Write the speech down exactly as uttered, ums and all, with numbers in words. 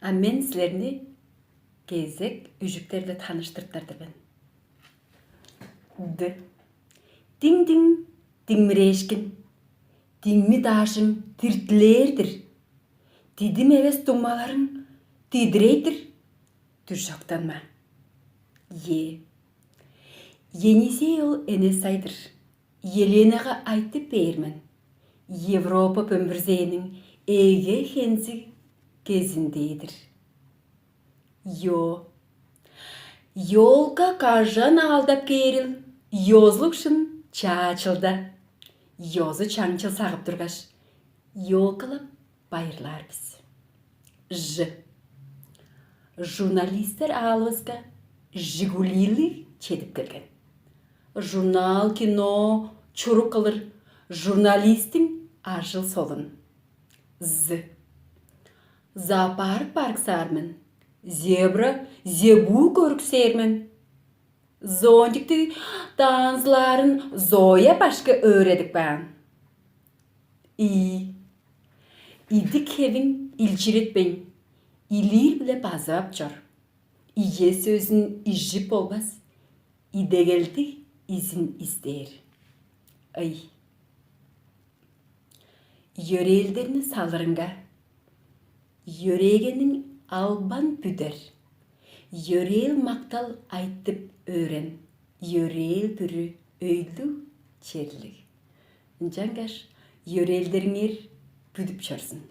А мен силерни кезек үжүктерде таныштырыптар-дыр мен. Д. Диң-диң, диңмирээшкин. Диңми даажың диртилээр-дир. Дидим эвес дуңмаларың дидирей-дир. Дүржоктанма. Е. Енисей ол Энесай-дыр. Еленага айтып бээр мен. Европа бөмбүрзээниң эге хензиг кезиндээ-дир. Ё. Ёлка кажан аалдап кээрил, ёзулуг шын чаачылда. Ёзу чаңчыл сагып тургаш, ёлкалап байырлаар бис. Ж. Журналистер аалывыска жигулилиг чедип келген. Журнал, кино чурук кылыр журналистиң ажыл солун. З. Зоопарк барыксаар мен. Зебра, зебу көрүксээр мен. Зонтиктиг танцылаарын Зоя башкы өөредип каан. И. Идик хевиң илчиретпейн, илиир-биле базып ап чор. Ие сөзүн ижип болбас, идегелдиг изин истээр. Ый. Йөрээлдерни салырынга, йөрээгениң албан бүдер, йөрээл мактал айтып өөрен, йөрээл бүрү өйлүг черлиг. Ынчангаш йөрээлдериңер бүдүп чорзун.